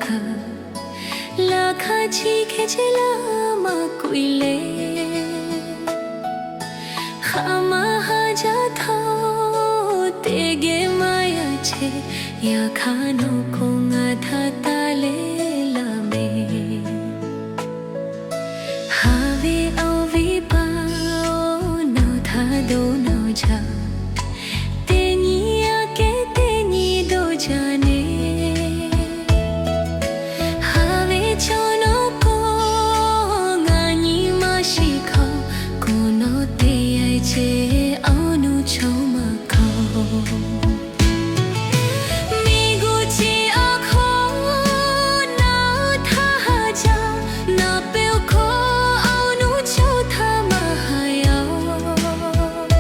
kaꞈ, laꞈ hk'aˇ chi hk'e chehˇ laˇ maˇ k'oˆ e le. Hk'aˬ ma haˍ jaˇ htawˇ teˇ geh maˇ yaˇ chehˇ, yaꞈ hk'aˇ nawˬ k'o ngaˬ htaꞈ taˇ leh laˇ mehˍ. Haˍ ve awˬ viˉ paˍ-oˬ, nawˬ htaꞈ dawˇ nawˬ jaˇ, teˇ nyi aꞈ kehˉ teˇ nyi dawˇ jaˇ neˇ. Haˍ ve chaw nawˬ k'o ngaˬ nyi ma shiˍ hkawˇ, k'o nawˬ teˇ yanˇ ceh awˬ nuˇ chaw maˇ kawꞈ. Miˬguiˬ chi awˬ hk'aw nawˬ htaꞈ haˍ jaˇ, nawˬ peuˬ hkawˇ awˬ nuˇ chaw htaꞈ maˇ haˍ yaˇ-oˬ.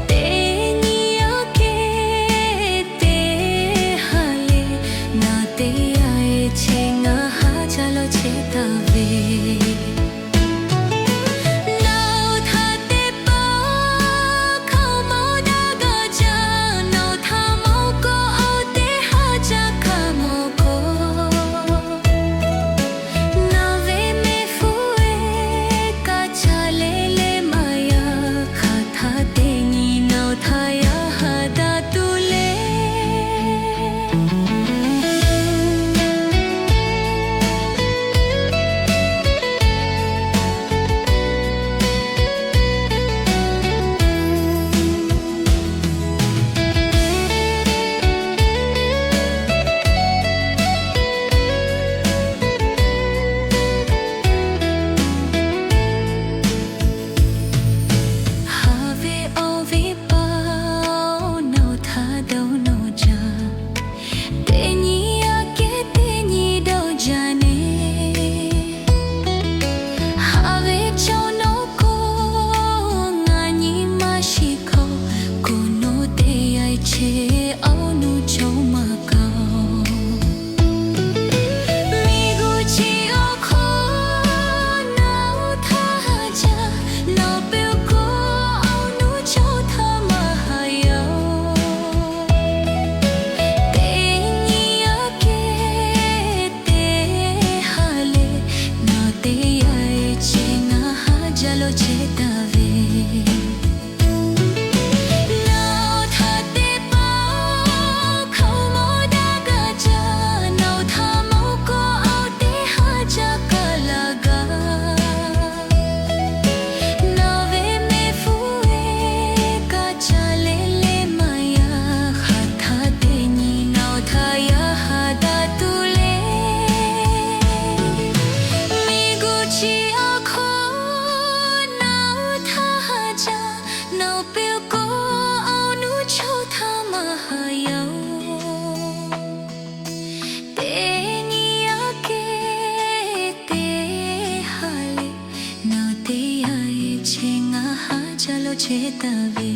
Teˇ nyi aꞈ kehˉ teˇ haˍ le, nawˬ teˇ yanˇ ceh ngaˬ haˍ jaˇ lawˬ chehˇ taˍ ve. Nawˬ htaꞈ teˇ pawˆ hkawˇ mawˇ daꞈ gaˇ jaˇ, nawˬ htaꞈ mawˇ kawˆ awˬ teˇ haˍ jaˇ kaꞈ mawˇ kawˆ. Nawˬ ve mehˆ hpu eˬ kaꞈ ca leh leh maˇ yaˇ, hk'aˬ htaˇ teˇ nyi nawˬ htaꞈ yaˇ haˍ daꞈ tuˬ le. Haˍ ve awˬ viˉ paˍ-oˬ, nawˬ htaꞈ dawˇ nawˬ jaˇ, teˇ nyi aꞈ kehˉ teˇ nyi dawˇ jaˇ neˇ. Haˍ ve chaw nawˬ k'o ngaˬ nyi ma shiˍ hkawˇ, k'o nawˬ teˇ yanˇ ceh awˬ nuˇ chaw maˇ kawꞈ. Miˬguiˬ chi awˬ hk'aw nawˬ htaꞈ haˍ jaˇ, nawˬ peuˬ hkawˇ awˬ nuˇ chaw htaꞈ maˇ haˍ yaˇ-oˬ. Teˇ nyi aꞈ kehˉ teˇ haˍ le, nawˬ teˇ yanˇ ceh ngaˬ haˍ jaˇ lawˬ chehˇ taˍ ve. Nawˬ htaꞈ teˇ pawˆ hkawˇ mawˇ daꞈ gaˇ jaˇ, nawˬ htaꞈ mawˇ kawˆ awˬ teˇ haˍ jaˇ kaꞈ laˇ gaˇ. Nawˬ ve mehˆ hpu eˬ kaꞈ ca leh leh maˇ yaˇ, hk'aˬ htaˇ teˇ nyi nawˬ htaꞈ yaˇ haˍ daꞈ tuˬ le. Miˬguiˬ chi awˬ hk'aw nawˬ htaꞈ haˍ jaˇ, nawˬ peuˬ k'o awˬ nuˇ chaw htaꞈ maˇ haˍ yaˇ-oˬ. Teˇ nyi aꞈ kehˉ teˇ haˍ le, nawˬ teˇ yanˇ ceh ngaˬ haˍ jaˇ lawˬ chehˇ taˍ ve.